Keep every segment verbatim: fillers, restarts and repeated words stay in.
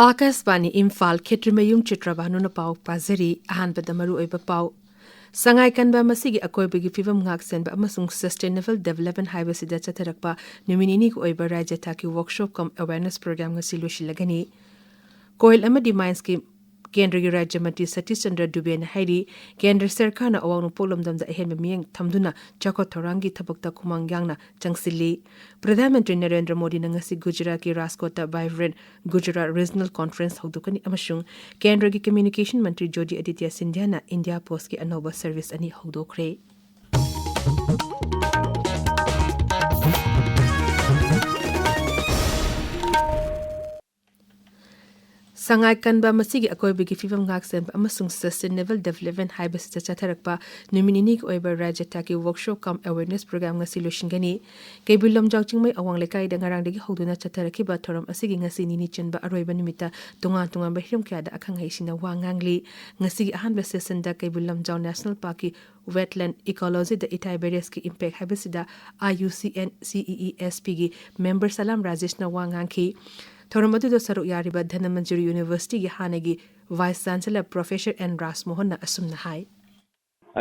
ꯑꯥꯀꯥꯁꯕꯥꯅꯤ ꯏꯝꯐꯥꯜ, ꯈꯦꯇ꯭ꯔꯤꯃꯌꯨꯝ ꯆꯤꯇ꯭ꯔꯕꯥꯅꯨꯅ ꯄꯥꯎ ꯄꯥꯖꯔꯤ꯫ ꯑꯍꯥꯟꯕꯗ ꯃꯔꯨꯑꯣꯏꯕ ꯄꯥꯎ꯫ ꯁꯉꯥꯏ ꯀꯟꯕ ꯃꯁꯤꯒꯤ ꯑꯀꯣꯏꯕꯒꯤ ꯐꯤꯕꯝ ꯉꯥꯛ ꯁꯦꯟꯕ ꯑꯃꯁꯨꯡ sustainable development ꯍꯥꯏꯕꯁꯤꯗ ꯆꯠꯊꯔꯛꯄ ꯅꯨꯃꯤꯠ ꯅꯤꯅꯤꯒꯤ ꯑꯣꯏꯕ ꯔꯥꯖ꯭ꯌ ꯊꯥꯛꯀꯤ workshop cum awareness program ꯉꯁꯤ ꯂꯣꯏꯁꯤꯜꯂꯒꯅꯤ꯫ ꯀꯣꯏꯜ ꯑꯃꯗꯤ ꯃꯥꯏꯟꯁꯀꯤ ꯀꯦꯟꯗ꯭ꯔꯒꯤ ꯔꯥꯖ꯭ꯌ ꯃꯟꯇ꯭ꯔꯤ ꯁꯇꯤꯁ ꯆꯟꯗ꯭ꯔ ꯗꯨꯕꯦꯅ ꯍꯥꯏꯔꯤ, ꯀꯦꯟꯗ꯭ꯔ ꯁꯔꯀꯥꯔꯅ ꯑꯋꯥꯡ ꯅꯣꯡꯄꯣꯛ ꯂꯝꯗꯝꯗ ꯑꯍꯦꯟꯕ ꯃꯤꯠꯌꯦꯡ ꯊꯝꯗꯨꯅ ꯆꯥꯎꯈꯠ ꯊꯧꯔꯥꯡꯒꯤ ꯊꯕꯛꯇ ꯈꯨꯃꯥꯡ ꯌꯥꯡꯅ ꯆꯪꯁꯤꯜꯂꯤ꯫ ꯄ꯭ꯔꯙꯥꯟ ꯃꯟꯇ꯭ꯔꯤ ꯅꯔꯦꯟꯗ꯭ꯔ ꯃꯣꯗꯤꯅ ꯉꯁꯤ ꯒꯨꯖꯔꯥꯠꯀꯤ ꯔꯥꯖꯀꯣꯠꯇ Vibrant Gujarat Regional Conference ꯍꯧꯗꯣꯛꯀꯅꯤ ꯑꯃꯁꯨꯡ ꯀꯦꯟꯗ꯭ꯔꯒꯤ communication ꯃꯟꯇ꯭ꯔꯤ ꯖꯣꯇꯤ ꯑꯗꯤꯇ꯭ꯌ ꯁꯤꯟꯙ꯭ꯌꯥꯅ ꯏꯟꯗꯤꯌꯥ ꯄꯣꯁ꯭ꯠꯀꯤ ꯑꯅꯧꯕ service ꯑꯅꯤ ꯍꯧꯗꯣꯛꯈ꯭ꯔꯦ꯫ ꯁꯉꯥꯏ ꯀꯟꯕ ꯃꯁꯤꯒꯤ ꯑꯀꯣꯏꯕꯒꯤ ꯐꯤꯕꯝ ꯉꯥꯛ ꯁꯦꯟꯕ ꯑꯃꯁꯨꯡ sustainable development ꯍꯥꯏꯕꯁꯤꯗ ꯆꯠꯊꯔꯛꯄ ꯅꯨꯃꯤꯠ ꯅꯤꯅꯤꯒꯤ ꯑꯣꯏꯕ ꯔꯥꯖ꯭ꯌ ꯊꯥꯛꯀꯤ workshop cum awareness program ꯉꯁꯤ ꯂꯣꯏꯁꯤꯟꯒꯅꯤ꯫ ꯀꯩꯕꯨꯜ ꯂꯝꯖꯥꯎ ꯆꯤꯡꯃꯩ ꯑꯋꯥꯡ ꯂꯩꯀꯥꯏꯗ ꯉꯔꯥꯡꯗꯒꯤ ꯍꯧꯗꯨꯅ ꯆꯠꯊꯔꯛꯈꯤꯕ ꯊꯧꯔꯝ ꯑꯁꯤꯒꯤ ꯉꯁꯤ ꯅꯤꯅꯤ ꯆꯟꯕ ꯑꯔꯣꯏꯕ ꯅꯨꯃꯤꯠꯇ ꯇꯣꯉꯥꯟ ꯇꯣꯉꯥꯟꯕ ꯍꯤꯔꯝ ꯀꯌꯥꯗ ꯑꯈꯪ ꯑꯍꯩꯁꯤꯡꯅ ꯋꯥ ꯉꯥꯡꯂꯤ꯫ ꯉꯁꯤꯒꯤ ꯑꯍꯥꯟꯕ sessionꯗ Keibul Lamjao National Parkꯀꯤ wetland ecologyꯗ ꯏꯊꯥꯏ ꯚꯥꯏꯔꯁꯀꯤ impact ꯍꯥꯏꯕꯁꯤꯗ I U C N C E E S Pꯒꯤ member ꯁꯂꯥꯝ ꯔꯥꯖꯦꯁꯅ ꯋꯥ ꯉꯥꯡꯈꯤ꯫ ꯊꯧꯔꯝ ꯑꯗꯨꯗ ꯁꯔꯨꯛ ꯌꯥꯔꯤꯕ ꯙꯅꯃꯟꯖꯨꯔꯤ Universityꯒꯤ ꯍꯥꯟꯅꯒꯤ Vice Chancellor Professor N ꯔꯥꯖꯃꯣꯍꯟꯅ ꯑꯁꯨꯝꯅ ꯍꯥꯏ꯫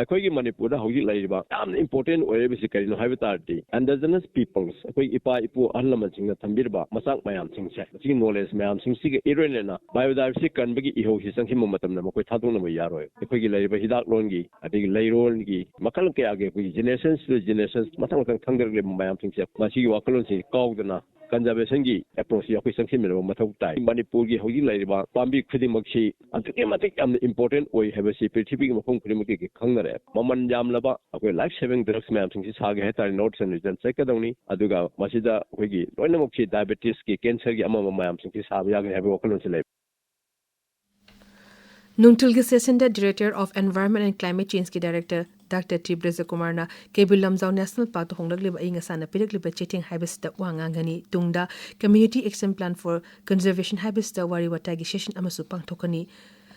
ꯑꯩꯈꯣꯏꯒꯤ ꯃꯅꯤꯄꯨꯔꯗ ꯍꯧꯖꯤꯛ ꯂꯩꯔꯤꯕ ꯌꯥꯝꯅ important ꯑꯣꯏꯔꯤꯕꯁꯤ ꯀꯔꯤꯅꯣ ꯍꯥꯏꯕ ꯇꯥꯔꯗꯤ, indigenous peoples, ꯑꯩꯈꯣꯏ ꯏꯄꯥ ꯏꯄꯨ ꯑꯍꯜ ꯂꯃꯟꯁꯤꯡꯅ ꯊꯝꯕꯤꯔꯕ ꯃꯆꯥꯛ ꯃꯌꯥꯝꯁꯤꯡꯁꯦ, ꯃꯁꯤꯒꯤ knowledge ꯃꯌꯥꯝꯁꯤꯡꯁꯤꯒ ꯏꯔꯣꯏꯅꯅ biodiversity ꯀꯟꯕꯒꯤ ꯏꯍꯧꯁꯤ ꯆꯪꯁꯤꯟꯕ ꯃꯇꯝꯗ ꯃꯈꯣꯏ ꯊꯥꯗꯣꯛꯅꯕ ꯌꯥꯔꯣꯏ꯫ ꯑꯩꯈꯣꯏꯒꯤ ꯂꯩꯔꯤꯕ ꯍꯤꯗꯥꯛꯂꯣꯟꯒꯤ, ꯑꯗꯒꯤ ꯂꯩꯔꯣꯟꯒꯤ ꯃꯈꯜ ꯀꯌꯥꯒꯤ ꯑꯩꯈꯣꯏꯒꯤ generations to generations ꯃꯊꯪ ꯃꯊꯪ ꯊꯪꯗꯔꯛꯂꯤꯕ ꯃꯌꯥꯝꯁꯤꯡꯁꯦ ꯃꯁꯤꯒꯤ ꯋꯥꯈꯜꯂꯣꯟꯁꯤ ꯀꯥꯎꯗꯅ conservationꯒꯤ approachꯁꯤ ꯑꯩꯈꯣꯏ ꯆꯪꯁꯤꯟꯃꯤꯟꯅꯕ ꯃꯊꯧ ꯇꯥꯏ꯫ ꯃꯅꯤꯄꯨꯔꯒꯤ ꯍꯧꯖꯤꯛ ꯂꯩꯔꯤꯕ ꯄꯥꯝꯕꯤ ꯈꯨꯗꯤꯡꯃꯛꯁꯤ ꯑꯗꯨꯛꯀꯤ ꯃꯇꯤꯛ ꯌꯥꯝꯅ important ꯑꯣꯏ ꯍꯥꯏꯕꯁꯤ ꯄ꯭ꯔꯤꯊꯤꯕꯤꯒꯤ ꯃꯐꯝ ꯈꯨꯗꯤꯡꯃꯛꯇꯒꯤ ꯈꯪꯅꯔꯦ꯫ ꯃꯃꯜ ꯌꯥꯝꯂꯕ ꯑꯩꯈꯣꯏ life saving drugs ꯃꯌꯥꯝꯁꯤꯡꯁꯤ ꯁꯥꯒꯦ ꯍꯥꯏ ꯇꯥꯔꯗꯤ North Eastern region ꯆꯠꯀꯗꯧꯅꯤ꯫ ꯑꯗꯨꯒ ꯃꯁꯤꯗ ꯑꯩꯈꯣꯏꯒꯤ ꯂꯣꯏꯅꯃꯛꯁꯤ diabetesꯀꯤ, cancerꯒꯤ ꯑꯃ ꯑꯃ ꯃꯌꯥꯝꯁꯤꯡꯁꯤ ꯁꯥꯕ ꯌꯥꯒꯅꯤ ꯍꯥꯏꯕ ꯋꯥꯈꯜꯂꯣꯟꯁꯤ ꯂꯩ꯫ ꯅꯨꯡꯊꯤꯜꯒꯤ sessionꯗ Director of Environment and Climate Changeꯀꯤ Director Doctor T ꯕ꯭ꯔꯖꯀꯨꯃꯥꯔꯅ Keibul Lamjao National Parkꯇ ꯍꯣꯡꯂꯛꯂꯤꯕ ꯑꯏꯪ ꯑꯁꯥꯅ ꯄꯤꯔꯛꯂꯤꯕ ꯆꯩꯊꯦꯡ ꯍꯥꯏꯕꯁꯤꯗ ꯋꯥ ꯉꯥꯡꯒꯅꯤ꯫ ꯇꯨꯡꯗ Community Action Plan for Conservation ꯍꯥꯏꯕꯁꯤꯗ ꯋꯥꯔꯤ ꯋꯥꯇꯥꯏꯒꯤ session ꯑꯃꯁꯨ ꯄꯥꯡꯊꯣꯛꯀꯅꯤ꯫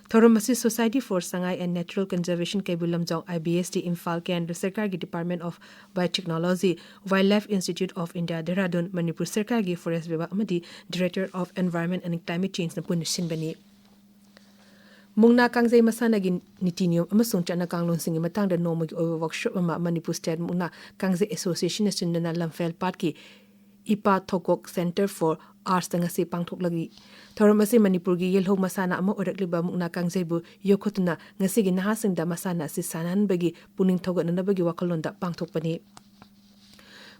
ꯊꯧꯔꯝ ꯑꯁꯤ Society for Sangai and Natural Conservation Keibul Lamjao, I B S D, Imphal ꯀꯦꯟꯗ꯭ꯔ ꯁꯔꯀꯥꯔꯒꯤ Department of Biotechnology, Wildlife Institute of India, Dehradun, Manipur ꯁꯔꯀꯥꯔꯒꯤ Forest ꯕꯤꯚꯥꯒ ꯑꯃꯗꯤ Director of Environment and Climate Change ꯅ ꯄꯨꯟꯅ ꯁꯤꯟꯕꯅꯤ꯫ ꯃꯨꯛꯅꯥ ꯀꯥꯡꯖꯩ ꯃꯁꯥꯟꯅꯒꯤ ꯅꯤꯇꯤ ꯅꯤꯌꯣꯝ ꯑꯃꯁꯨꯡ ꯆꯠꯅ ꯀꯥꯡꯂꯣꯟꯁꯤꯡꯒꯤ ꯃꯇꯥꯡꯗ ꯅꯣꯡꯃꯒꯤ ꯑꯣꯏꯕ workshop ꯑꯃ ꯃꯅꯤꯄꯨꯔ State ꯃꯨꯛꯅꯥ ꯀꯥꯡꯖꯩ Association ꯅ ꯁꯤꯟꯗꯨꯅ ꯂꯝꯐꯦꯜ ꯄꯥꯠꯀꯤ ꯏꯄꯥ ꯊꯧꯀꯣꯛ Centre for Arts ꯇ ꯉꯁꯤ ꯄꯥꯡꯊꯣꯛꯂꯒꯤ ꯊꯧꯔꯝ ꯑꯁꯤ ꯃꯅꯤꯄꯨꯔꯒꯤ ꯌꯦꯜꯍꯧ ꯃꯁꯥꯟꯅ ꯑꯃ ꯑꯣꯏꯔꯛꯂꯤꯕ ꯃꯨꯛꯅꯥ ꯀꯥꯡꯖꯩꯕꯨ ꯌꯣꯛꯈꯠꯇꯨꯅ ꯉꯁꯤꯒꯤ ꯅꯍꯥꯁꯤꯡꯗ ꯃꯁꯥꯟꯅ ꯑꯁꯤ ꯁꯥꯟꯅꯍꯟꯕꯒꯤ ꯄꯨꯛꯅꯤꯡ ꯊꯧꯒꯠꯅꯅꯕꯒꯤ ꯋꯥꯈꯜꯂꯣꯟꯗ ꯄꯥꯡꯊꯣꯛꯄꯅꯤ꯫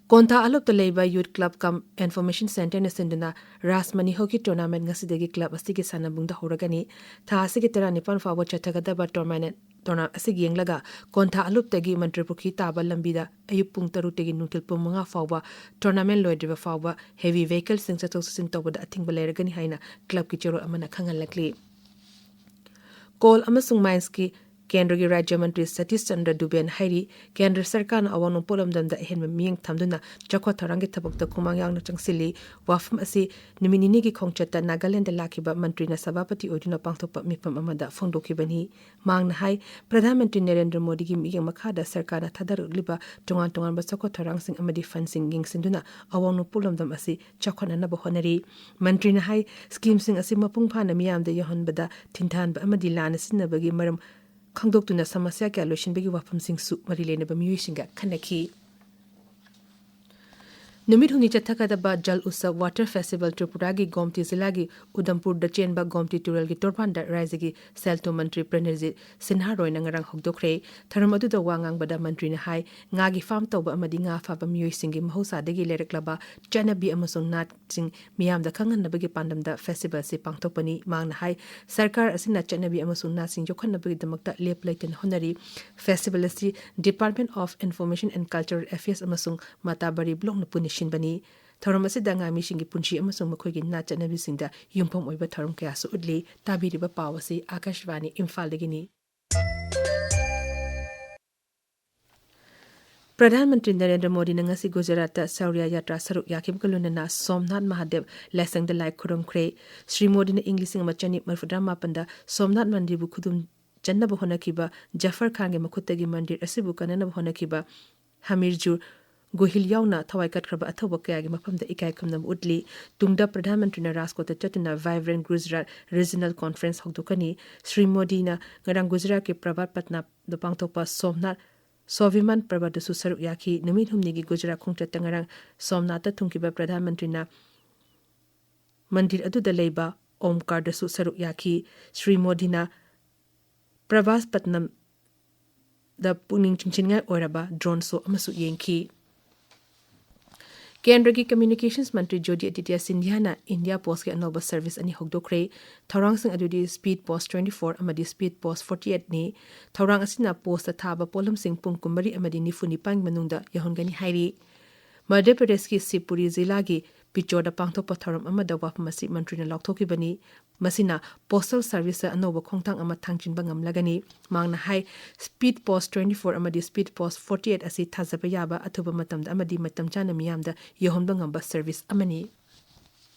ꯀꯣꯟꯊꯥ ꯑꯂꯨꯞꯇ ꯂꯩꯕ Youth Club cum Information Centre ꯅ ꯁꯤꯟꯗꯨꯅ ꯔꯥꯖꯃꯅꯤ Hockey Tournament ꯉꯁꯤꯗꯒꯤ club ꯑꯁꯤꯒꯤ ꯁꯥꯟꯅꯕꯨꯡꯗ ꯍꯧꯔꯒꯅꯤ꯫ ꯊꯥ ꯑꯁꯤꯒꯤ ꯇꯔꯥꯅꯤꯄꯥꯟ ꯐꯥꯎꯕ ꯆꯠꯊꯒꯗꯕ tournament, tournament ꯑꯁꯤꯒꯤ ꯌꯦꯡꯂꯒ ꯀꯣꯟꯊꯥ ꯑꯂꯨꯞꯇꯒꯤ ꯃꯟꯇ꯭ꯔꯤꯄꯨꯈ꯭ꯔꯤ ꯇꯥꯕ ꯂꯝꯕꯤꯗ ꯑꯌꯨꯛ ꯄꯨꯡ ꯇꯔꯨꯛꯇꯒꯤ ꯅꯨꯡꯊꯤꯜ ꯄꯨꯡ ꯃꯉꯥ ꯐꯥꯎꯕ tournament ꯂꯣꯏꯗ꯭ꯔꯤꯕ ꯐꯥꯎꯕ heavy vehicle ꯁꯤꯡ ꯆꯠꯊꯣꯛ ꯆꯠꯁꯤꯟ ꯇꯧꯕꯗ ꯑꯊꯤꯡꯕ ꯂꯩꯔꯒꯅꯤ ꯍꯥꯏꯅ club ꯀꯤ ꯆꯦꯔꯣꯜ ꯑꯃꯅ ꯈꯪꯍꯜꯂꯛꯂꯤ꯫ Coal ꯑꯃꯁꯨꯡ Mines ꯀꯤ ꯀꯦꯟꯗ꯭ꯔꯒꯤ ꯔꯥꯖ꯭ꯌ ꯃꯟꯇ꯭ꯔꯤ ꯁꯇꯤꯁ ꯆꯟꯗ꯭ꯔ ꯗꯨꯕꯦꯅ ꯍꯥꯏꯔꯤ, ꯀꯦꯟꯗ꯭ꯔ ꯁꯔꯀꯥꯔꯅ ꯑꯋꯥꯡ ꯅꯣꯡꯄꯣꯛ ꯂꯝꯗꯝꯗ ꯑꯍꯦꯟꯕ ꯃꯤꯠꯌꯦꯡ ꯊꯝꯗꯨꯅ ꯆꯥꯎꯈꯠ ꯊꯧꯔꯥꯡꯒꯤ ꯊꯕꯛꯇ ꯈꯨꯃꯥꯡ ꯌꯥꯎꯅ ꯆꯪꯁꯤꯜꯂꯤ꯫ ꯋꯥꯐꯝ ꯑꯁꯤ ꯅꯨꯃꯤꯠ ꯅꯤꯅꯤꯒꯤ ꯈꯣꯡꯆꯠꯇ ꯅꯥꯒꯥꯂꯦꯟꯗ ꯂꯥꯛꯈꯤꯕ ꯃꯟꯇ꯭ꯔꯤꯅ ꯁꯚꯥꯄꯇꯤ ꯑꯣꯏꯗꯨꯅ ꯄꯥꯡꯊꯣꯛꯄ ꯃꯤꯐꯝ ꯑꯃꯗ ꯐꯣꯡꯗꯣꯛꯈꯤꯕꯅꯤ꯫ ꯃꯍꯥꯛꯅ ꯍꯥꯏ, ꯄ꯭ꯔꯙꯥꯟ ꯃꯟꯇ꯭ꯔꯤ ꯅꯔꯦꯟꯗ꯭ꯔ ꯃꯣꯗꯤꯒꯤ ꯃꯤꯠꯌꯦꯡ ꯃꯈꯥꯗ ꯁꯔꯀꯥꯔꯅ ꯊꯥꯗꯔꯛꯂꯤꯕ ꯇꯣꯉꯥꯟ ꯇꯣꯉꯥꯟꯕ ꯆꯥꯎꯈꯠ ꯊꯧꯔꯥꯡꯁꯤꯡ ꯑꯃꯗꯤ fund ꯁꯤꯡ ꯌꯦꯡꯁꯤꯟꯗꯨꯅ ꯑꯋꯥꯡ ꯅꯣꯡꯄꯣꯛ ꯂꯝꯗꯝ ꯑꯁꯤ ꯆꯥꯎꯈꯠꯅꯅꯕ ꯍꯣꯠꯅꯔꯤ꯫ ꯃꯟꯇ꯭ꯔꯤꯅ ꯍꯥꯏ, scheme ꯁꯤꯡ ꯑꯁꯤ ꯃꯄꯨꯡ ꯐꯥꯅ ꯃꯤꯌꯥꯝꯗ ꯌꯧꯍꯟꯕꯗ ꯊꯤꯡꯊꯍꯟꯕ ꯑꯃꯗꯤ ꯂꯥꯟꯅ ꯁꯤꯖꯤꯟꯅꯕꯒꯤ ꯃꯔꯝ ꯈꯪꯗꯣꯛꯇꯨꯅ ꯁꯃꯁ꯭ꯌꯥ ꯀꯌꯥ ꯂꯣꯏꯁꯤꯟꯕꯒꯤ ꯋꯥꯐꯝꯁꯤꯡꯁꯨ ꯃꯔꯤ ꯂꯩꯅꯕ ꯃꯤꯑꯣꯏꯁꯤꯡꯒ ꯈꯟꯅꯈꯤ꯫ ꯅꯨꯃꯤꯠ ꯍꯨꯝꯅꯤ ꯆꯠꯊꯒꯗꯕ ꯖꯜ ꯎꯠꯁꯕ Water Festival ꯇ꯭ꯔꯤꯄꯨꯔꯥꯒꯤ ꯒꯣꯝꯇꯤ ꯖꯤꯂꯥꯒꯤ ꯎꯗꯝꯄꯨꯔꯗ ꯆꯦꯟꯕ ꯒꯣꯝꯇꯤ ꯇꯨꯔꯦꯜꯒꯤ ꯇꯣꯔꯕꯥꯟꯗ ꯔꯥꯏꯖꯒꯤ ꯁꯦꯜ ꯊꯨꯝ ꯃꯟꯇ꯭ꯔꯤ ꯄ꯭ꯔꯦꯅꯔꯖꯤꯠ ꯁꯤꯟꯍꯥ ꯔꯣꯏꯅ ꯉꯔꯥꯡ ꯍꯧꯗꯣꯛꯈ꯭ꯔꯦ꯫ ꯊꯧꯔꯝ ꯑꯗꯨꯗ ꯋꯥ ꯉꯥꯡꯕꯗ ꯃꯟꯇ꯭ꯔꯤꯅ ꯍꯥꯏ, ꯉꯥꯒꯤ farm ꯇꯧꯕ ꯑꯃꯗꯤ ꯉꯥ ꯐꯥꯕ ꯃꯤꯑꯣꯏꯁꯤꯡꯒꯤ ꯃꯍꯧꯁꯥꯗꯒꯤ ꯂꯩꯔꯛꯂꯕ ꯆꯠꯅꯕꯤ ꯑꯃꯁꯨꯡ ꯅꯥꯠꯁꯤꯡ ꯃꯤꯌꯥꯝꯗ ꯈꯪꯍꯟꯅꯕꯒꯤ ꯄꯥꯟꯗꯝꯗ festival ꯑꯁꯤ ꯄꯥꯡꯊꯣꯛꯄꯅꯤ꯫ ꯃꯍꯥꯛꯅ ꯍꯥꯏ, ꯁꯔꯀꯥꯔ ꯑꯁꯤꯅ ꯆꯠꯅꯕꯤ ꯑꯃꯁꯨꯡ ꯅꯥꯠꯁꯤꯡ ꯌꯣꯛꯈꯠꯅꯕꯒꯤꯗꯃꯛꯇ ꯂꯦꯞ ꯂꯩꯇꯅ ꯍꯣꯠꯅꯔꯤ꯫ Festival ꯑꯁꯤ Department of Information and Cultural Affairs ꯑꯃꯁꯨꯡ ꯃꯇꯥꯕꯔꯤ block ꯅ ꯄꯨꯟꯅ ꯁꯤꯟꯕꯅꯤ꯫ ꯊꯧꯔꯝ ꯑꯁꯤꯗ ꯉꯥꯃꯤꯁꯤꯡꯒꯤ ꯄꯨꯟꯁꯤ ꯑꯃꯁꯨꯡ ꯃꯈꯣꯏꯒꯤ ꯅꯥꯠ ꯆꯠꯅꯕꯤꯁꯤꯡꯗ ꯌꯨꯝꯐꯝ ꯑꯣꯏꯕ ꯊꯧꯔꯝ ꯀꯌꯥꯁꯨ ꯎꯠꯂꯤ꯫ ꯇꯥꯕꯤꯔꯤꯕ ꯄꯥꯎ ꯑꯁꯤ ꯑꯥꯀꯥꯁꯕꯥꯅꯤ ꯏꯝꯐꯥꯜꯗꯒꯤꯅꯤ꯫ ꯄ꯭ꯔꯙꯥꯟ ꯃꯟꯇ꯭ꯔꯤ ꯅꯔꯦꯟꯗ꯭ꯔ ꯃꯣꯗꯤꯅ ꯉꯁꯤ ꯒꯨꯖꯔꯥꯠꯇ ꯁꯧꯔꯤꯌꯥ ꯌꯥꯇ꯭ꯔꯥ ꯁꯔꯨꯛ ꯌꯥꯈꯤꯕꯒ ꯂꯣꯏꯅꯅ ꯁꯣꯝꯅꯥꯊ ꯃꯍꯥꯗꯦꯕ ꯂꯥꯏꯁꯪꯗ ꯂꯥꯏ ꯈꯨꯔꯨꯝꯈ꯭ꯔꯦ꯫ ꯁ꯭ꯔꯤ ꯃꯣꯗꯤꯅ ꯏꯪ ꯂꯤꯁꯤꯡ ꯑꯃ ꯆꯅꯤꯄꯥꯟ ꯃꯔꯤꯐꯨꯇꯔꯥ ꯃꯥꯄꯟꯗ ꯁꯣꯝꯅꯥꯊ ꯃꯟꯗꯤꯔꯕꯨ ꯈꯨꯗꯨꯝ ꯆꯟꯅꯕ ꯍꯣꯠꯅꯈꯤꯕ ꯖꯐꯔ ꯈꯥꯟꯒꯤ ꯃꯈꯨꯠꯇꯒꯤ ꯃꯟꯗꯤꯔ ꯑꯁꯤꯕꯨ ꯀꯟꯅꯅꯕ ꯍꯣꯠꯅꯈꯤꯕ ꯍꯃꯤꯔꯖꯨꯔ ꯒꯣꯍꯤꯜ ꯌꯥꯎꯅ ꯊꯋꯥꯏ ꯀꯠꯈ꯭ꯔꯕ ꯑꯊꯧꯕ ꯀꯌꯥꯒꯤ ꯃꯐꯝꯗ ꯏꯀꯥꯏ ꯈꯨꯝꯅꯕ ꯎꯠꯂꯤ꯫ ꯇꯨꯡꯗ ꯄ꯭ꯔꯙꯥꯟ ꯃꯟꯇ꯭ꯔꯤꯅ ꯔꯥꯖꯀꯣꯠꯇ ꯆꯠꯇꯨꯅ Vibrant Gujarat Regional Conference ꯍꯧꯗꯣꯛꯀꯅꯤ꯫ Shri ꯃꯣꯗꯤꯅ ꯉꯔꯥꯡ ꯒꯨꯖꯔꯥꯠꯀꯤ ꯄ꯭ꯔꯚꯥꯠ ꯄꯠꯅꯥꯗ ꯄꯥꯡꯊꯣꯛꯄ ꯁꯣꯝꯅꯥꯊ ꯁ꯭ꯋꯥꯚꯤꯃꯥꯟ ꯄꯔꯕꯗꯁꯨ ꯁꯔꯨꯛ ꯌꯥꯈꯤ꯫ ꯅꯨꯃꯤꯠ ꯍꯨꯝꯅꯤꯒꯤ ꯒꯨꯖꯔꯥꯠ ꯈꯣꯡꯆꯠꯇ ꯉꯔꯥꯡ ꯁꯣꯝꯅꯥꯊꯇ ꯊꯨꯡꯈꯤꯕ ꯄ꯭ꯔꯙꯥꯟ ꯃꯟꯇ꯭ꯔꯤꯅ ꯃꯟꯗꯤꯔ ꯑꯗꯨꯗ ꯂꯩꯕ ꯑꯣꯝꯀꯥꯔꯗꯁꯨ ꯁꯔꯨꯛ ꯌꯥꯈꯤ꯫ ꯁ꯭ꯔꯤ ꯃꯣꯗꯤꯅ ꯄ꯭ꯔꯚꯥꯁ ꯄꯠꯅꯝꯗ ꯄꯨꯛꯅꯤꯡ ꯆꯤꯡꯁꯤꯟꯅꯤꯡꯉꯥꯏ ꯑꯣꯏꯔꯕ drone show ꯑꯃꯁꯨ ꯌꯦꯡꯈꯤ꯫ ꯀꯦꯟꯗ꯭ꯔꯒꯤ Communications ꯃꯟꯇ꯭ꯔꯤ ꯖꯣꯇꯤ ꯑꯗꯤꯇ꯭ꯌ ꯁꯤꯟꯙꯤꯌꯥꯅ ꯏꯟꯗꯤꯌꯥ ꯄꯣꯁꯀꯤ ꯑꯅꯧꯕ service ꯑꯅꯤ ꯍꯧꯗꯣꯛꯈ꯭ꯔꯦ꯫ ꯊꯧꯔꯥꯡꯁꯤꯡ ꯑꯗꯨꯗꯤ Speed Post twenty four ꯑꯃꯗꯤ Speed Post forty eight ꯅꯤ꯫ ꯊꯧꯔꯥꯡ ꯑꯁꯤꯅ ꯄꯣꯁꯇ ꯊꯥꯕ ꯄꯣꯠꯂꯝꯁꯤꯡ ꯄꯨꯡ ꯀꯨꯟꯃꯔꯤ ꯑꯃꯗꯤ ꯅꯤꯐꯨ ꯅꯤꯄꯥꯟꯒꯤ ꯃꯅꯨꯡꯗ ꯌꯧꯍꯟꯒꯅꯤ ꯍꯥꯏꯔꯤ꯫ ꯃꯙ꯭ꯌ ꯄ꯭ꯔꯗꯦꯁꯀꯤ ꯁꯤꯕꯄꯨꯔꯤ ꯖꯤꯂꯥꯒꯤ ꯄꯤꯆꯣꯔꯗ ꯄꯥꯡꯊꯣꯛꯄ ꯊꯧꯔꯝ ꯑꯃꯗ ꯋꯥꯐꯝ ꯑꯁꯤ ꯃꯟꯇ꯭ꯔꯤꯅ ꯂꯥꯎꯊꯣꯛꯈꯤꯕꯅꯤ꯫ ꯃꯁꯤꯅ postal serviceꯇ ꯑꯅꯧꯕ ꯈꯣꯡꯊꯥꯡ ꯑꯃ ꯊꯥꯡꯖꯤꯟꯕ ꯉꯝꯂꯒꯅꯤ꯫ ꯃꯍꯥꯛꯅ ꯍꯥꯏ, Speed Post twenty four ꯑꯃꯗꯤ Speed Post forty eight ꯑꯁꯤ ꯊꯥꯖꯕ ꯌꯥꯕ, ꯑꯊꯨꯕ ꯃꯇꯝꯗ ꯑꯃꯗꯤ ꯃꯇꯝ ꯆꯥꯅ ꯃꯤꯌꯥꯝꯗ ꯌꯧꯍꯟꯕ ꯉꯝꯕ service ꯑꯃꯅꯤ꯫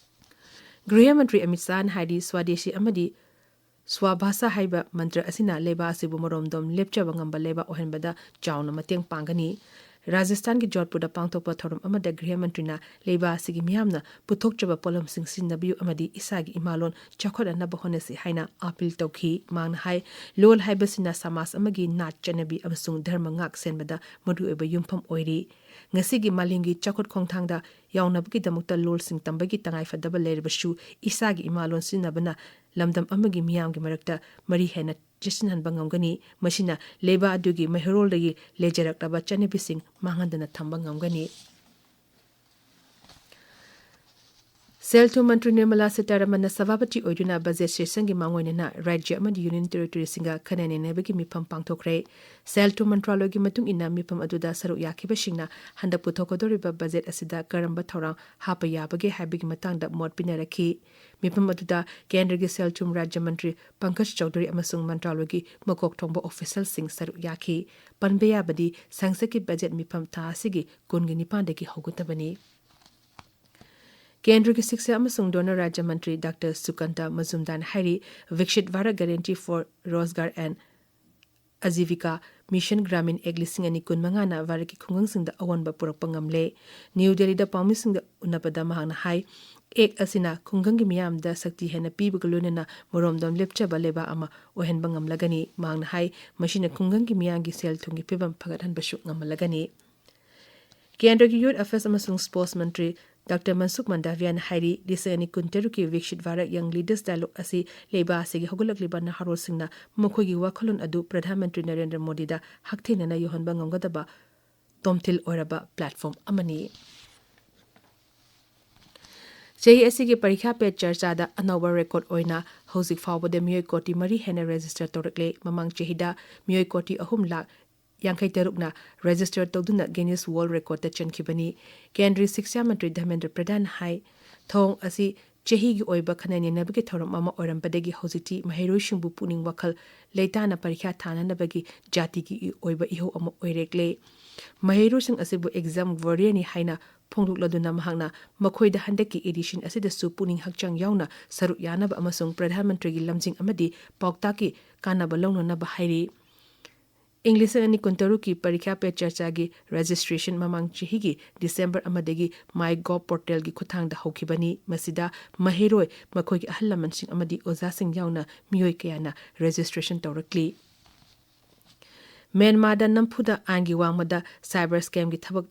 ꯒ꯭ꯔꯤꯍ ꯃꯟꯇ꯭ꯔꯤ ꯑꯃꯤꯠ ꯁꯥꯍꯅ ꯍꯥꯏꯔꯤ, ꯁ꯭ꯋꯥꯗꯦꯁꯤ ꯑꯃꯗꯤ ꯁ꯭ꯋꯥꯚꯥꯁꯥ ꯍꯥꯏꯕ ꯃꯟꯇ꯭ꯔ ꯑꯁꯤꯅ ꯂꯩꯕꯥꯛ ꯑꯁꯤꯕꯨ ꯃꯔꯣꯝꯗꯣꯝ ꯂꯦꯞꯆꯕ ꯉꯝꯕ ꯂꯩꯕꯥꯛ ꯑꯣꯏꯍꯟꯕꯗ ꯆꯥꯎꯅ ꯃꯇꯦꯡ ꯄꯥꯡꯒꯅꯤ꯫ ꯔꯥꯖꯁꯊꯥꯟꯒꯤ ꯖꯣꯙꯄꯨꯔꯗ ꯄꯥꯡꯊꯣꯛꯄ ꯊꯧꯔꯝ ꯑꯃꯗ ꯒ꯭ꯔꯤꯍ ꯃꯟꯇ꯭ꯔꯤꯅ ꯂꯩꯕꯥꯛ ꯑꯁꯤꯒꯤ ꯃꯤꯌꯥꯝꯅ ꯄꯨꯊꯣꯛꯆꯕ ꯄꯣꯠꯂꯝꯁꯤꯡ ꯁꯤꯖꯤꯟꯅꯕꯤꯌꯨ ꯑꯃꯗꯤ ꯏꯁꯥꯒꯤ ꯏꯃꯥꯂꯣꯟ ꯆꯥꯎꯈꯠꯍꯟꯅꯕ ꯍꯣꯠꯅꯁꯤ ꯍꯥꯏꯅ ꯑꯥꯄꯤꯜ ꯇꯧꯈꯤ꯫ ꯃꯍꯥꯛꯅ ꯍꯥꯏ, ꯂꯣꯜ ꯍꯥꯏꯕꯁꯤꯅ ꯁꯃꯥꯖ ꯑꯃꯒꯤ ꯅꯥꯠ ꯆꯠꯅꯕꯤ ꯑꯃꯁꯨꯡ ꯙꯔꯃ ꯉꯥꯛ ꯁꯦꯟꯕꯗ ꯃꯔꯨꯑꯣꯏꯕ ꯌꯨꯝꯐꯝ ꯑꯣꯏꯔꯤ꯫ ꯉꯁꯤꯒꯤ ꯃꯥꯂꯦꯝꯒꯤ ꯆꯥꯎꯈꯠ ꯈꯣꯡꯊꯥꯡꯗ ꯌꯥꯎꯅꯕꯒꯤꯗꯃꯛꯇ ꯂꯣꯜꯁꯤꯡ ꯇꯝꯕꯒꯤ ꯇꯉꯥꯏꯐꯗꯕ ꯂꯩꯔꯕꯁꯨ, ꯏꯁꯥꯒꯤ ꯏꯃꯥꯂꯣꯟ ꯁꯤꯖꯤꯟꯅꯕꯅ ꯂꯝꯗꯝ ꯑꯃꯒꯤ ꯃꯤꯌꯥꯝꯒꯤ ꯃꯔꯛꯇ ꯃꯔꯤ ꯍꯦꯟꯅ ꯆꯦꯠꯁꯤꯟꯍꯟꯕ ꯉꯝꯒꯅꯤ꯫ ꯃꯁꯤꯅ ꯂꯩꯕꯥꯛ ꯑꯗꯨꯒꯤ ꯃꯩꯍꯧꯔꯣꯜꯗꯒꯤ ꯂꯩꯖꯔꯛꯂꯕ ꯆꯠꯅꯕꯤꯁꯤꯡ ꯃꯥꯡꯍꯟꯗꯅ ꯊꯝꯕ ꯉꯝꯒꯅꯤ꯫ ꯁꯦꯜ ꯊꯨꯝ ꯃꯟꯇ꯭ꯔꯤ ꯅꯤꯔꯃꯂꯥ ꯁꯤꯇꯥꯔꯥꯃꯟꯅ ꯁꯚꯥꯄꯇꯤ ꯑꯣꯏꯗꯨꯅ ꯕꯖꯦꯠ ꯁꯦꯁꯟꯒꯤ ꯃꯥꯡꯑꯣꯏꯅꯅ ꯔꯥꯖ꯭ꯌ ꯑꯃꯗꯤ ꯌꯨꯅꯤꯌꯟ ꯇꯦꯔꯤꯇꯣꯔꯤꯁꯤꯡꯒ ꯈꯟꯅ ꯅꯩꯅꯕꯒꯤ ꯃꯤꯐꯝ ꯄꯥꯡꯊꯣꯛꯈ꯭ꯔꯦ꯫ ꯁꯦꯜ ꯊꯨꯝ ꯃꯟꯇ꯭ꯔꯥꯂꯣꯏꯒꯤ ꯃꯇꯨꯡ ꯏꯟꯅ ꯃꯤꯐꯝ ꯑꯗꯨꯗ ꯁꯔꯨꯛ ꯌꯥꯈꯤꯕꯁꯤꯡꯅ ꯍꯟꯗꯛ ꯄꯨꯊꯣꯛꯀꯗꯧꯔꯤꯕ ꯕꯖꯦꯠ ꯑꯁꯤꯗ ꯀꯔꯝꯕ ꯊꯧꯔꯥꯡ ꯍꯥꯞꯄ ꯌꯥꯕꯒꯦ ꯍꯥꯏꯕꯒꯤ ꯃꯇꯥꯡꯗ ꯃꯣꯠ ꯄꯤꯅꯔꯛꯈꯤ꯫ ꯃꯤꯐꯝ ꯑꯗꯨꯗ ꯀꯦꯟꯗ꯭ꯔꯒꯤ ꯁꯦꯜ ꯊꯨꯝ ꯔꯥꯖ꯭ꯌ ꯃꯟꯇ꯭ꯔꯤ ꯄꯪꯀꯖ ꯆꯧꯙꯨꯔꯤ ꯑꯃꯁꯨꯡ ꯃꯟꯇ꯭ꯔꯥꯂꯣꯏꯒꯤ ꯃꯀꯣꯛ ꯊꯣꯡꯕ ꯑꯣꯐꯤꯁꯤꯌꯦꯜꯁꯤꯡ ꯁꯔꯨꯛ ꯌꯥꯈꯤ꯫ ꯄꯟꯕ ꯌꯥꯕꯗꯤ, ꯁꯪꯁꯠꯀꯤ ꯕꯖꯦꯠ ꯃꯤꯐꯝ ꯊꯥ ꯑꯁꯤꯒꯤ ꯀꯨꯟꯒ ꯅꯤꯄꯥꯟꯗꯒꯤ ꯍꯧꯒꯗꯕꯅꯤ꯫ ꯀꯦꯟꯗ꯭ꯔꯒꯤ ꯁꯤꯛꯁꯥ ꯑꯃꯁꯨꯡ ꯗꯣꯅꯔ ꯔꯥꯖ꯭ꯌ ꯃꯟꯇ꯭ꯔꯤ ꯗꯥꯛꯇꯔ ꯁꯨꯀꯟꯇ ꯃꯖꯨꯝꯗꯥꯔꯅ ꯍꯥꯏꯔꯤ, Viksit Bharat guarantee for Rozgar and Ajeevika mission Gramin ꯑꯦꯛ ꯂꯤꯁꯤꯡ ꯑꯅꯤ ꯀꯨꯟꯃꯉꯥꯅ ꯚꯥꯔꯠꯀꯤ ꯈꯨꯡꯒꯪꯁꯤꯡꯗ ꯑꯑꯣꯟꯕ ꯄꯨꯔꯛꯄ ꯉꯝꯂꯦ꯫ ꯅ꯭ꯌꯨ ꯗꯦꯜꯂꯤꯗ ꯄꯥꯎꯃꯤꯁꯤꯡꯗ ꯎꯅꯕꯗ ꯃꯍꯥꯛꯅ ꯍꯥꯏ, ꯑꯦꯛ ꯑꯁꯤꯅ ꯈꯨꯡꯒꯪꯒꯤ ꯃꯤꯌꯥꯝꯗ ꯁꯛꯇꯤ ꯍꯦꯟꯅ ꯄꯤꯕꯒ ꯂꯣꯏꯅꯅ ꯃꯔꯣꯝꯗꯣꯝ ꯂꯦꯞꯆꯕ ꯂꯩꯕꯥꯛ ꯑꯃ ꯑꯣꯏꯍꯟꯕ ꯉꯝꯂꯒꯅꯤ꯫ ꯃꯍꯥꯛꯅ ꯍꯥꯏ, ꯃꯁꯤꯅ ꯈꯨꯡꯒꯪꯒꯤ ꯃꯤꯌꯥꯝꯒꯤ ꯁꯦꯜ ꯊꯨꯝꯒꯤ ꯐꯤꯕꯝ ꯐꯒꯠꯍꯟꯕꯁꯨ ꯉꯝꯍꯜꯂꯒꯅꯤ꯫ ꯀꯦꯟꯗ꯭ꯔꯒꯤ ꯌꯨꯊ ꯑꯦꯐꯤꯌꯔꯁ ꯑꯃꯁꯨꯡ ꯁ꯭ꯄꯣꯔꯠꯁ ꯃꯟꯇ꯭ꯔꯤ ꯗꯥꯛꯇꯔ ꯃꯟꯁꯨꯈ ꯃꯟꯗꯥꯚꯤꯌꯥꯅ ꯍꯥꯏꯔꯤ, ꯂꯤꯁꯤꯡ ꯑꯅꯤ ꯀꯨꯟꯇꯔꯨꯛꯀꯤ ꯚꯤꯛꯁꯤꯠ ꯚꯥꯔꯠ ꯌꯪ ꯂꯤꯗꯔꯁ ꯗꯥꯏꯂꯣꯒ ꯑꯁꯤ ꯂꯩꯕꯥꯛ ꯑꯁꯤꯒꯤ ꯍꯧꯒꯠꯂꯛꯂꯤꯕ ꯅꯍꯥꯔꯣꯜꯁꯤꯡꯅ ꯃꯈꯣꯏꯒꯤ ꯋꯥꯈꯜꯂꯣꯟ ꯑꯗꯨ ꯄ꯭ꯔꯙꯥꯟ ꯃꯟꯇ꯭ꯔꯤ ꯅꯔꯦꯟꯗ꯭ꯔ ꯃꯣꯗꯤꯗ ꯍꯛꯊꯦꯡꯅꯅ ꯌꯧꯍꯟꯕ ꯉꯝꯒꯗꯕ ꯇꯣꯝꯊꯤꯜ ꯑꯣꯏꯔꯕ ꯄ꯭ꯂꯦꯠꯐꯣꯔꯝ ꯑꯃꯅꯤ꯫ ꯆꯍꯤ ꯑꯁꯤꯒꯤ ꯄꯔꯤꯈ꯭ꯌꯥ ꯄꯦ ꯆꯔꯆꯥꯗ ꯑꯅꯧꯕ ꯔꯦꯀꯣꯔꯗ ꯑꯣꯏꯅ ꯍꯧꯖꯤꯛ ꯐꯥꯎꯕꯗ ꯃꯤꯑꯣꯏ ꯀꯣꯇꯤ ꯃꯔꯤ ꯍꯦꯟꯅ ꯔꯦꯖꯤꯁꯇꯔ ꯇꯧꯔꯛꯂꯦ꯫ ꯃꯃꯥꯡ ꯆꯍꯤꯗ ꯃꯤꯑꯣꯏ ꯀꯣꯇꯤ ꯑꯍꯨꯝ ꯂꯥꯈ ꯌꯥꯡꯈꯩ ꯇꯔꯨꯛꯅ ꯔꯦꯖꯤꯁꯇꯔ ꯇꯧꯗꯨꯅ ꯒꯤꯅꯤꯁ ꯋꯥꯔꯜꯗ ꯔꯦꯀꯣꯔꯗꯇ ꯆꯟꯈꯤꯕꯅꯤ꯫ ꯀꯦꯟꯗ꯭ꯔꯤꯌ ꯁꯤꯛꯁꯥ ꯃꯟꯇ꯭ꯔꯤ ꯙꯔꯃꯦꯟꯗ꯭ꯔ ꯄ꯭ꯔꯙꯥꯟꯅ ꯍꯥꯏ, ꯊꯧꯑꯣꯡ ꯑꯁꯤ ꯆꯍꯤꯒꯤ ꯑꯣꯏꯕ ꯈꯟꯅ ꯅꯩꯅꯕꯒꯤ ꯊꯧꯔꯝ ꯑꯃ ꯑꯣꯏꯔꯝꯕꯗꯒꯤ ꯍꯧꯖꯤꯛꯇꯤ ꯃꯍꯩꯔꯣꯏꯁꯤꯡꯕꯨ ꯄꯨꯛꯅꯤꯡ ꯋꯥꯈꯜ ꯂꯩꯇꯥꯅ ꯄꯔꯤꯈ꯭ꯌꯥ ꯊꯥꯅꯅꯕꯒꯤ ꯖꯥꯇꯤꯒꯤ ꯑꯣꯏꯕ ꯏꯍꯧ ꯑꯃ ꯑꯣꯏꯔꯛꯂꯦ꯫ ꯃꯍꯩꯔꯣꯏꯁꯤꯡ ꯑꯁꯤꯕꯨ ꯑꯦꯛꯖꯥꯝ ꯋꯥꯔꯤꯌꯔꯅꯤ ꯍꯥꯏꯅ ꯐꯣꯡꯗꯣꯛꯂꯗꯨꯅ ꯃꯍꯥꯛꯅ ꯃꯈꯣꯏꯗ ꯍꯟꯗꯛꯀꯤ ꯑꯦꯗꯤꯁꯟ ꯑꯁꯤꯗꯁꯨ ꯄꯨꯛꯅꯤꯡ ꯍꯛꯆꯥꯡ ꯌꯥꯎꯅ ꯁꯔꯨꯛ ꯌꯥꯅꯕ ꯑꯃꯁꯨꯡ ꯄ꯭ꯔꯙꯥꯟ ꯃꯟꯇ꯭ꯔꯤꯒꯤ ꯂꯝꯖꯤꯡ ꯑꯃꯗꯤ ꯄꯥꯎꯇꯥꯛꯀꯤ ꯀꯥꯟꯅꯕ ꯂꯧꯅꯅꯕ ꯍꯥꯏꯔꯤ꯫ ꯏꯪ ꯂꯤꯁꯤꯡ ꯑꯅꯤ ꯀꯨꯟꯇꯔꯨꯛꯀꯤ ꯄꯔꯤꯈ꯭ꯌꯥ ꯄꯦ ꯆꯔꯆꯥꯒꯤ ꯔꯦꯖꯤꯁꯇ꯭ꯔꯦꯁꯟ ꯃꯃꯥꯡ ꯆꯍꯤꯒꯤ ꯗꯤꯁꯦꯝꯕꯔ ꯑꯃꯗꯒꯤ ꯃꯥꯏ ꯒꯣꯚ ꯄꯣꯔꯇꯦꯜꯒꯤ ꯈꯨꯠꯊꯥꯡꯗ ꯍꯧꯈꯤꯕꯅꯤ꯫ ꯃꯁꯤꯗ ꯃꯍꯩꯔꯣꯏ, ꯃꯈꯣꯏꯒꯤ ꯑꯍꯜ ꯂꯃꯟꯁꯤꯡ ꯑꯃꯗꯤ ꯑꯣꯖꯥꯁꯤꯡ ꯌꯥꯎꯅ ꯃꯤꯑꯣꯏ ꯀꯌꯥꯅ ꯔꯦꯖꯤꯁꯇ꯭ꯔꯦꯁꯟ ꯇꯧꯔꯛꯂꯤ꯫ ꯃ꯭ꯌꯥꯟꯃꯥꯔꯗ ꯅꯝꯐꯨꯗ ꯑꯥꯏꯟꯒꯤ ꯋꯥꯡꯃꯗ ꯁꯥꯏꯕꯔ ꯁ꯭ꯀꯦꯝꯒꯤ ꯊꯕꯛ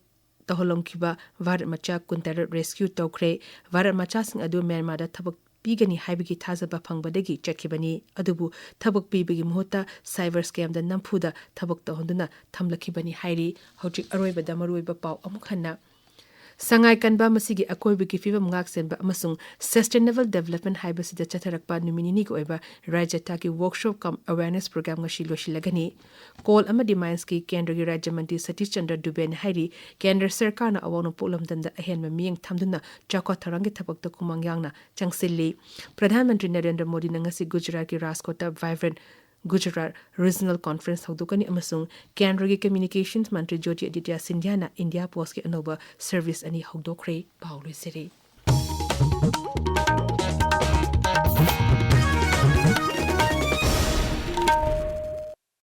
ꯇꯧꯍꯜꯂꯝꯈꯤꯕ ꯚꯥꯔꯠ ꯃꯆꯥ ꯀꯨꯟꯇꯔꯦꯠ ꯔꯦꯁꯀ꯭ꯌꯨ ꯇꯧꯈ꯭ꯔꯦ꯫ ꯚꯥꯔꯠ ꯃꯆꯥꯁꯤꯡ ꯑꯗꯨ ꯃ꯭ꯌꯥꯟꯃꯥꯔꯗ ꯊꯕꯛ ꯄꯤꯒꯅꯤ ꯍꯥꯏꯕꯒꯤ ꯊꯥꯖꯕ ꯐꯪꯕꯗꯒꯤ ꯆꯠꯈꯤꯕꯅꯤ꯫ ꯑꯗꯨꯕꯨ ꯊꯕꯛ ꯄꯤꯕꯒꯤ ꯃꯍꯨꯠꯇ ꯁꯥꯏꯕꯔ ꯁ꯭ꯀꯦꯝꯗ ꯅꯝꯐꯨꯗ ꯊꯕꯛ ꯇꯧꯍꯟꯗꯨꯅ ꯊꯝꯂꯛꯈꯤꯕꯅꯤ ꯍꯥꯏꯔꯤ꯫ ꯍꯧꯖꯤꯛ ꯑꯔꯣꯏꯕꯗ ꯃꯔꯨꯑꯣꯏꯕ ꯄꯥꯎ ꯑꯃꯨꯛ ꯍꯟꯅ꯫ ꯁꯉꯥꯏ ꯀꯟꯕ, ꯃꯁꯤꯒꯤ ꯑꯀꯣꯏꯕꯒꯤ ꯐꯤꯕꯝ ꯉꯥꯛꯁꯦꯟꯕ ꯑꯃꯁꯨꯡ sustainable development ꯍꯥꯏꯕꯁꯤꯗ ꯆꯠꯊꯔꯛꯄ ꯅꯨꯃꯤꯠ ꯅꯤꯅꯤꯒꯤ ꯑꯣꯏꯕ ꯔꯥꯖ꯭ꯌ ꯊꯥꯛꯀꯤ workshop cum awareness program ꯉꯁꯤ ꯂꯣꯏꯁꯤꯜꯂꯒꯅꯤ꯫ Coal ꯑꯃꯗꯤ Minesꯀꯤ ꯀꯦꯟꯗ꯭ꯔꯒꯤ ꯔꯥꯖ꯭ꯌ ꯃꯟꯇ꯭ꯔꯤ ꯁꯇꯤꯁ ꯆꯟꯗ꯭ꯔ ꯗꯨꯕꯦꯅ ꯍꯥꯏꯔꯤ, ꯀꯦꯟꯗ꯭ꯔ ꯁꯔꯀꯥꯔꯅ ꯑꯋꯥꯡ ꯅꯣꯡꯄꯣꯛ ꯂꯝꯗꯝꯗ ꯑꯍꯦꯟꯕ ꯃꯤꯠꯌꯦꯡ ꯊꯝꯗꯨꯅ ꯆꯥꯎꯈꯠ ꯊꯧꯔꯥꯡꯒꯤ ꯊꯕꯛꯇ ꯈꯨꯃꯥꯡ ꯌꯥꯡꯅ ꯆꯪꯁꯤꯜꯂꯤ꯫ ꯄ꯭ꯔꯙꯥꯟ ꯃꯟꯇ꯭ꯔꯤ ꯅꯔꯦꯟꯗ꯭ꯔ ꯃꯣꯗꯤꯅ ꯉꯁꯤ ꯒꯨꯖꯔꯥꯠꯀꯤ ꯔꯥꯖꯀꯣꯠꯇ Vibrant Gujarat Regional Conference ꯍꯧꯗꯣꯛꯀꯅꯤ ꯑꯃꯁꯨꯡ ꯀꯦꯟꯗ꯭ꯔꯒꯤ Communications ꯃꯟꯇ꯭ꯔꯤ ꯖ꯭ꯌꯣꯇꯤ ꯑꯥꯗꯤꯇ꯭ꯌ ꯁꯤꯟꯙ꯭ꯌꯥꯅ India Postꯀꯤ ꯑꯅꯧꯕ service ꯑꯅꯤ ꯍꯧꯗꯣꯛꯈ꯭ꯔꯦ꯫ ꯄꯥꯎ ꯂꯣꯏꯁꯤꯔꯤ꯫